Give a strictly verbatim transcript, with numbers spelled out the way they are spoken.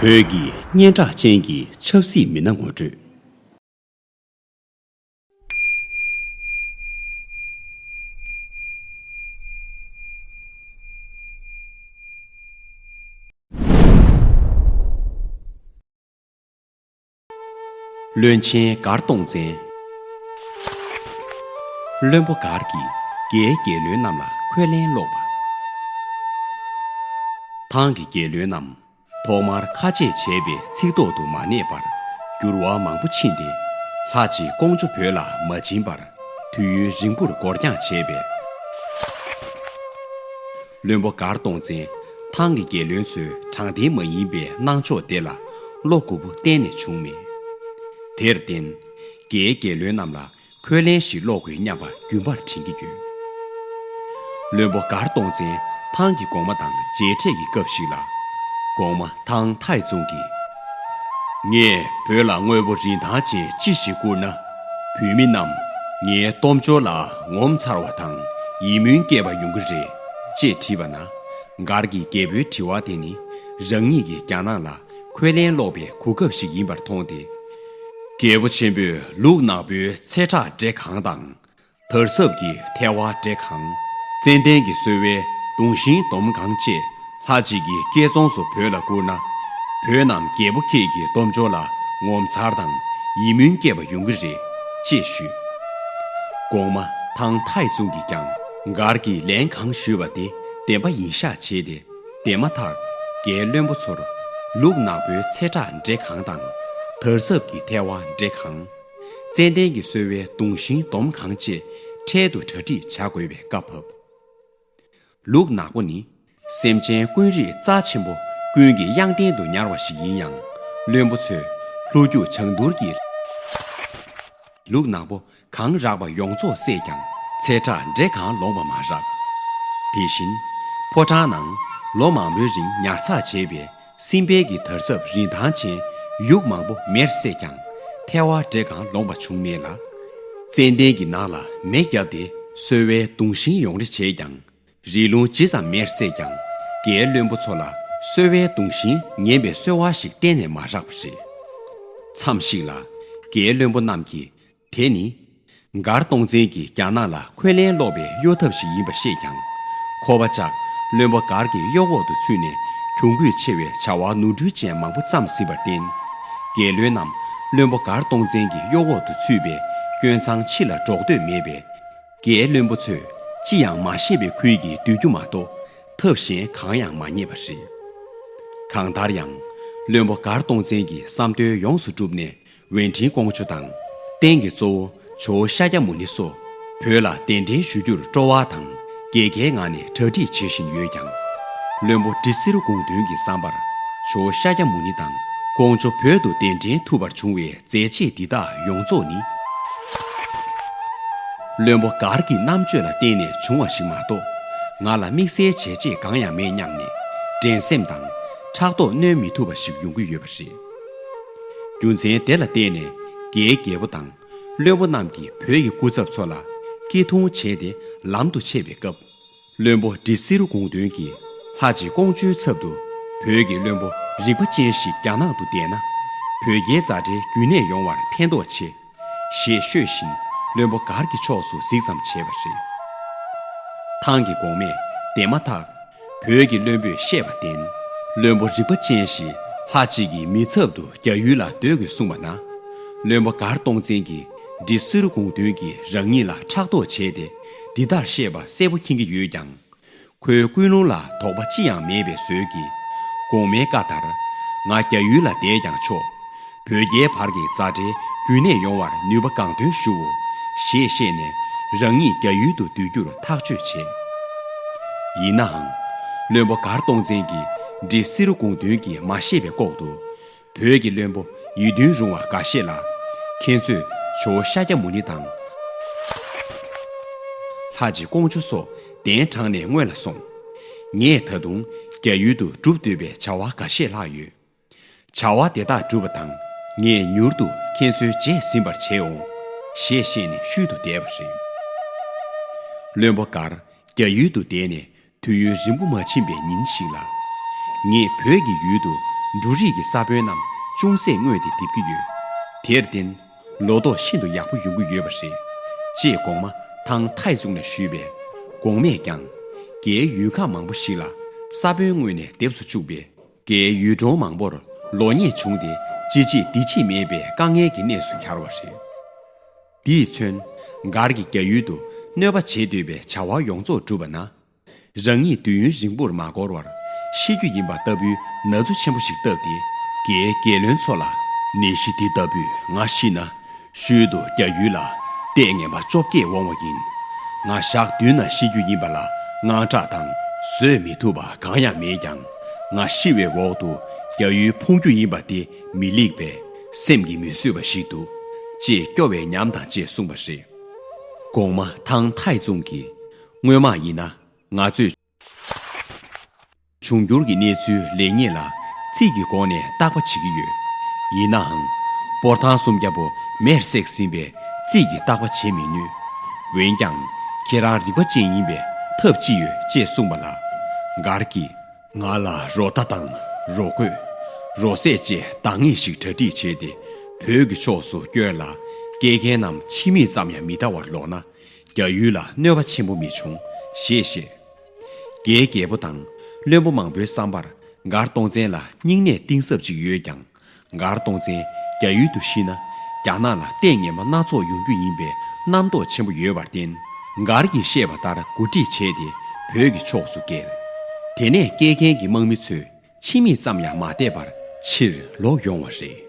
བོད་ཀྱི་སྙན་གྲགས་ཅན་གྱི་ཆབ་སྲིད་མི་སྣ་ངོ་སྤྲོད། བློན་ཆེན་མགར་སྟོང་བཙན། བློན་པོ་མགར་གྱིས་རྒྱའི་རྒྱལ་བློན་རྣམས་ལ་འཁོན་ལན་སློག་པ། ཐང་གི་རྒྱལ་བློན་རྣམས་ཐོག་མར་ཁ་ཆད་བྱས་པའི་ཚིག་ཐོག་ཏུ་མ་གནས་པར་འགྱུར་བ་མང་པོ་ཕྱིན་ཏེ། ལྷ་རྗེ་ཀོང་ཇོ་བོད་ལ་མ་བྱིན་པར་དུས་ཡུན་རིང་པོར་འགོར་འགྱངས་བྱས་པས། བློན་པོ་མགར་སྟོང་བཙན་ཐང་གི་རྒྱལ་བློན་ཚོའི་དྲང་བདེན་མ་ཡིན་པའི་གནང་ཕྱོགས་དེ་ལ་བློ་མགུ་པོ་གཏན་ནས་བྱུང་མེད། དེར་བརྟེན། རྒྱའི་རྒྱལ་བློན་རྣམས་ལ་འཁོན་ལན་ཞིག་སློག་དགོས་སྙམ་པ་རྒྱུན་པར་དྲན་གྱི་ཡོད། བློན་པོ་མགར་སྟོང་བཙན་ཐང་གི་གོང་མ་དང་མཇལ་འཕྲད་ཀྱི་སྐབས་ཤིག་ལ། གོང་མ་ཐང་ཐའེ་ཙུང་གིས། ངས་བོད་ལ་དངོས་པོ་རིན་ཐང་ཅན་ཅི་ཞིག་བསྐུར་ན། བོད་མི་རྣམས་ངའི་སྟོབས་འབྱོར་ལ་ངོ་མཚར་བ་དང་ཡིད་སྨོན་སྐྱེས་པ་ཡོང་གི་རེད། ཅེས་དྲིས་པ་ན། མགར་གྱིས་རྒྱལ་པོའི་དྲི་བ་དེ་ནི་རང་ཉིད་ཀྱིས་རྒྱ་ནག་ལ་འཁོན་ལན་སློག་པའི་གོ་སྐབས་ཤིག་ཡིན་པར་མཐོང་སྟེ། རྒྱལ་པོ་ཆེན་པོས་ལུག་ནག་པོའི་ཚེ་ཁྲག་འདྲེ་གང་དང་། དར་ཟབ་ཀྱི་ཐལ་བ་འདྲེ་གང་། ཙན་དན་གྱི་སོལ་བའི་དུང་ཤིང་སྡོམ་གང་བཅས་ལྷ་གཅིག་གི་སྐྱེ་ཚོང་སུ་བོད་ལ་བསྐུར་ན། བོད་རྣམས་རྒྱལ་པོ་ཁྱེད་ཀྱི་སྟོབས་འབྱོར་ལ་ངོ་མཚར་དང་ཡིད་སྨོན་སྐྱེས་པ་ཡོང་གི་རེད། ཅེས་ཞུས། གོང་མ་ཐང་ཐའེ་ཙུང་གིས་ཀྱང་མགར་གྱིས་ལན་གང་ཞུས་པ་དེ་བདེན་པ་ཡིན་ཤག་བྱས་ཏེ། དེ་མ་ཐག་རྒྱའི་བློན་པོ་ཚོར་ལུག་ནག་པོའི་ཚེ་ཁྲག་འདྲེ་གང་དང་། དར་ཟབ་ཀྱི་ཐལ་བ་འདྲེ་གང་། ཙན་དན་གྱི་སོལ་བའི་དུང་ཤིང་སྡོམ་གང་བཅས་འཕྲལ་དུ་གྲ་སྒྲིག་བྱ་དགོས་པའི་བཀའ་ཕབ། ལུག་ནག་པོ་ནི་སེམས་ཅན་ཀུན་རིག་རྩ་ཆེན་པོ་ཀུན་གྱི་དབྱངས་ལྡན་དུ་ཉར་བ་ཞིག་ཡིན་ཡང་། བློན་པོ་ཚོས་ལྷོ་རྒྱུད་བྱང་དུར་གྱི་ལུག་ནག་པོ་གང་རག་པ་ཡོངས་རྫོགས་བསད་ཀྱང་ཚེ་ཁྲག་འདྲེ་གང་ལོངས་པ་མ་རག། དེ་བཞིན་ཕོ་བྲང་ནང་ལོ་མང་པོའི་རིང་ཉར་ཚགས་བྱས་པའི་སྲིན་བལ་གྱི་དར་ཟབ་རིན་ཐང་ཅན་ཡུག་མང་པོ་མེར་བསྲེགས་ཀྱང་ཐལ་བ་འདྲེ་གང་ལོངས་པ་བྱུང་མེད་ལ། ཙན་དན་གྱི་ནགས་ལ་མེ་བརྒྱབ་སྟེ་སོལ་བའི་དུང་ཤིང་ཡོང་རེ་བྱས་ཀྱང་། རི་ལུང་ཇི་ཙམ་མེར་བསྲེགས་ཀྱང་རྒྱའི་བློན་པོ་ཚོ་ལ་སོལ་བའི་དུང་ཤིང་ངན་པའི་སོལ་བ་ཞིག་གཏན་ནས་མ་རག་པ་རེད། མཚམས་ཤིག་ལ་རྒྱའི་བློན་པོ་རྣམས་ཀྱིས། དེ་ནི་མགར་སྟོང་བཙན་གྱིས་རྒྱ་ནག་ལ་འཁོན་ལན་སློག་པའི་གཡོ་ཐབས་ཤིག་ཡིན་པ་ཤེས་ཀྱང་། ཁོ་པ་ཅག་བློན་པོ་མགར་གྱི་གཡོ་འོག་ཏུ་ཚུད་ནས་གྱོང་གུད་ཆེ་བའི་བྱ་བ་ནོར་འཁྲུལ་ཅན་མང་པོ་བརྩམས་ཟིན་པར་བརྟེན། རྒྱལ་བློན་རྣམས་བློན་པོ་མགར་སྟོང་བཙན་གྱི་གཡོ་འོག་ཏུ་ཚུད་པའི་སྐྱོན་མཚང་ཕྱི་ལ་སྒྲོག་འདོད་མེད་པས། རྒྱའི་བློན་པོ་ཚོས་ཅི་ཡང་མ་ཤེས་པའི་ཁུལ་གྱིས་སྡོད་རྒྱུ་མ་གཏོགས་ཐབས་གཞན་གང་ཡང་མ་རྙེད་པ་རེད། གང་ལྟར་ཡང་བློན་པོ་མགར་སྟོང་བཙན་གྱི་བསམ་དོན་ཡོངས་སུ་གྲུབ་ནས། ཝན་ཁྲིན་ཀོང་ཇོ་དང་། རྟེན་གྱི་གཙོ་བོ་ཇོ་བོ་ཤཱཀྱ་མུ་ནི་སོགས་བོད་ལ་གདན་འདྲེན་ཞུ་རྒྱུར་སྤྲོ་བ་དང་རྒྱལ་ཁའི་ངང་ནས་གྲ་སྒྲིག་བྱེད་བཞིན་ཡོད་ཀྱང་། བློན་པོ་ཌི་སི་རུ་དགུང་སྟོན་གྱི་བསམ་པར་ཇོ་བོ་ཤཱཀྱ་མུ་ནི་དང་ཀོང་ཇོ་བོད་དུ་གདན་འདྲེན་ཐུབ་པར་བྱུང་བའི་མཛད་རྗེས་འདི་དག་ཡོངས་རྫོགས་ནི། བློན་པོ་མགར་གྱི་རྣམ་དཔྱོད་ལ་བརྟེན་ནས་བྱུང་བ་ཞིག་མ་གཏོགས། ང་ལ་དམིགས་བསལ་བྱས་རྗེས་གང་ཡང་མེད་སྙམ་ནས་འགྲན་སེམས་དང་ཕྲག་དོག་གནོན་མི་ཐུབ་པ་ཞིག་ཡོང་གི་ཡོད་པ་རེད། རྒྱུ་མཚན་དེ་ལ་བརྟེན་ནས་རྒྱའི་རྒྱལ་པོ་དང་བློན་པོ་རྣམས་ཀྱིས་བོད་ཀྱི་སྐུ་ཚབ་ཚོ་ལ་སྐྱིད་མཐོང་བྱས་ཏེ་ལམ་དུ་ཆས་པའི་སྐབས། བློན་པོ་ཌི་སི་རུ་དགུང་སྟོན་གྱིས་ལྷ་རྗེ་ཀོང་ཇོའི་ཚབ་ཏུ་བོད་ཀྱི་བློན་པོ་རིག་པ་ཅན་ཞིག་རྒྱ་ནག་ཏུ་བསྡད་ན་བོད་རྒྱའི་མཛའ་འབྲེལ་རྒྱུན་གནས་ཡོང་བར་ཕན་ཐོགས་ཆེ། ཞེས་ཤོད་བཞིན་བློན་པོ་མགར་གྱི་ཕྱོགས་སུ་གཟིགས་ཙམ་བྱས་པ་རེད། ཐང་གི་གོང་མས་དེ་མ་ཐག་བོད་ཀྱི་བློན་པོས་བཤད་པར་བརྟེན། བློན་པོ་རིག་པ་ཅན་ཞིག་ལྷ་གཅིག་གི་མི་ཚབ་ཏུ་རྒྱ་ཡུལ་ལ་སྡོད་དགོས་གསུངས་པ་ན། བློན་པོ་མགར་སྟོང་བཙན་གྱིས་ཌི་སི་རུ་དགུང་སྟོན་གྱིས་རང་ཉིད་ལ་ཕྲག་དོག་བྱས་ཏེ་འདི་ལྟར་བཤད་པ་གསལ་པོ་མཁྱེན་གྱི་ཡོད་ཀྱང་། ཁོའི་ཀུན་སློང་ལ་དོགས་པ་ཅི་ཡང་མེད་པའི་ཟོལ་གྱིས། གོང་མའི་བཀའ་ལྟར་ང་རྒྱ་ཡུལ་ལ་བསྡད་ཀྱང་ཆོག་བོད་རྒྱའི་བར་གྱི་མཛའ་འབྲེལ་རྒྱུན་གནས་ཡོང་བར་ནུས་པ་གང་ཐོན་ཞུའོ། ཞེས་བཤད་ནས་རང་ཉིད་རྒྱ་ཡུལ་དུ་སྡོད་རྒྱུར་ཐག་གཅོད་བྱས། ཡིན་ནའང་། བློན་པོ་མགར་སྟོང་བཙན་གྱིས་ཌི་སི་རུ་དགུང་སྟོན་གྱིས་མ་ཤེས་པའི་ལྐོག་ཏུ། བོད་ཀྱི་བློན་པོ་ཡིད་མཐུན་རུང་བ་འགའ་ཤས་ལ། ཁྱེད་ཚོས་ཇོ་བོ་ཤཱཀྱ་མུ་ནི་དང་། ལྷ་རྗེ་ཀོང་ཇོ་སོགས་གདན་དྲངས་ནས་སྔོན་ལ་སོང་། ངས་ད་དུང་རྒྱ་ཡུལ་དུ་སྒྲུབ་འདོད་པའི་བྱ་བ་འགའ་ཤས་ལྷག་ཡོད། བྱ་བ་དེ་དག་འགྲུབ་པ་དང་ངས་མྱུར་དུ་ཁྱེད་ཚོའི་རྗེས་ཟིན་པར་བྱེད་འོང་། ཞེས་བཤད་ནས་ཤུལ་དུ་བསྡད་པ་རེད། བློན་པོ་མགར་རྒྱ་ཡུལ་དུ་བསྡད་ནས་དུས་ཡུན་རིང་པོ་མ་ཕྱིན་པའི་ཉིན་ཞིག་ལ། ངས་བོད་ཀྱི་ཡུལ་དུ་ འབྲུ་རིགས་ཀྱི་ས་བོན་རྣམས་ཅུང་ཟད་སྔོས་ཏེ་འདེབས་ཀྱི་ཡོད། དེར་བརྟེན། ལོ་ཏོག་ཤིན་ཏུ་ཡག་པོ་ཡོང་གི་ཡོད་པ་རེད། ཅེས་གོང་མ་ཐང་ཐའེ་ཙུང་ལ་ཞུས་པས། གོང་མས་ཀྱང་། རྒྱའི་ཡུལ་ཁག་མང་པོ་ཞིག་ལ་ས་བོན་སྔོས་ནས་འདེབས་སུ་བཅུག་པས། རྒྱའི་ཡུལ་གྲོང་མང་པོར་ལོ་ཉེས་བྱུང་སྟེ། ཅི་བྱེད་འདི་བྱེད་མེད་པའི་དཀའ་ངལ་གྱི་གནས་སུ་གྱར་བ་རེད། འདིས་མཚོན། མགར་གྱིས་རྒྱ་ཡུལ་དུ་གནོད་པ་བྱེད་འདོད་པའི་བྱ་བ་ཡོངས་རྫོགས་གྲུབ་པ་ན། རང་ཉིད་དུས་ཡུན་རིང་པོར་མ་འགོར་བར་ཤི་རྒྱུ་ཡིན་པ་ལྟ་བུའི་ན་ཚོད་ཆེན་པོ་ཞིག་བཏབ་སྟེ། རྒྱའི་རྒྱལ་བློན་ཚོ་ལ། ནད་གཞི་འདི་ལྟ་བུས་ང་ཤི་ན། ཤུལ་དུ་རྒྱ་ཡུལ་ལ་ལྟས་ངན་པ་བཅོ་བརྒྱད་འོང་བ་ཡིན། ང་ཞག་བདུན་ནང་ཤི་རྒྱུ་ཡིན་པ་ལ་དངངས་སྐྲག་དང་བཟོད་མི་ཐུབ་པ་གང་ཡང་མེད་ཀྱང་། ང་ཤི་བའི་འོག་ཏུ་རྒྱ་ཡུལ་ཕུང་རྒྱུ་ཡིན་པ་དེ་མི་ལེགས་པས་སེམས་ཀྱིས་མི་བཟོད་པ་ཞིག་འདུག་ཅེས་སྐྱོ་བའི་ཉམས་དང་བཅས་གསུངས་པ་རེད། གོང་མ་ཐང་ཐའེ་ཙུང་གིས། སྔོན་མ་ཡིན་ན་ང་ཚོས་འབྱུང་འགྱུར་གྱི་གནས་ཚུལ་ལེགས་ཉེས་ལ་རྩིས་ཀྱི་སྒོ་ནས་བརྟག་པ་བྱེད་ཀྱི་ཡོད། ཡིན་ནའང་། སྤོར་ཐང་སུམ་བརྒྱ་པོ་མེར་བསྲེགས་ཟིན་པས་རྩིས་ཀྱིས་བརྟག་པ་བྱེད་མི་ནུས། འོན་ཀྱང་། ཁྱེད་རང་རིག་པ་ཅན་ཡིན་པས་ཐབས་ཅི་ཡོད་ཅེས་གསུངས་པ་ལ། མགར་གྱིས། ང་ལ་རོ་ཏ་དང་རོ་གོས། རོ་ཟས་བཅས་འདང་ངེས་ཤིག་གྲ་སྒྲིག་བྱས་ཏེ། བོད་ཀྱི་ཕྱོགས་སུ་བསྐྱོད་ལ། སྐྱེལ་མཁན་རྣམས་ཕྱི་མིག་ཙམ་ཡང་མི་ལྟ་བར་ལོག་ན། རྒྱ་ཡུལ་ལ་གནོད་པ་ཆེན་པོ་མི་འབྱུང་ཞེས་བཤད། རྒྱའི་རྒྱལ་པོ་དང་བློན་པོ་མང་པོའི་བསམ་པར། མགར་སྟོང་བཙན་ལ་སྙིང་ནད་གཏིང་ཟབ་ཅིག་ཡོད་ཀྱང་། མགར་སྟོང་བཙན་རྒྱ་ཡུལ་དུ་ཤི་ན། རྒྱ་ནག་ལ་ལྟས་ངན་པ་སྣ་ཚོགས་ཡོང་རྒྱུ་ཡིན་པའི་རྣམ་རྟོག་ཆེན་པོ་ཡོད་པར་བརྟེན། མགར་གྱིས་བཤད་པ་ལྟར་གོ་སྒྲིག་བྱས་ཏེ་བོད་ཀྱི་ཕྱོགས་སུ་བསྐྱལ། དེ་ནས་སྐྱེལ་མཁན་གྱི་དམག་མི་ཚོས་ཕྱི་མིག་ཙམ་ཡང་མ་བལྟས་པར་ཕྱིར་ལོག་ཡོང་བ་རེད།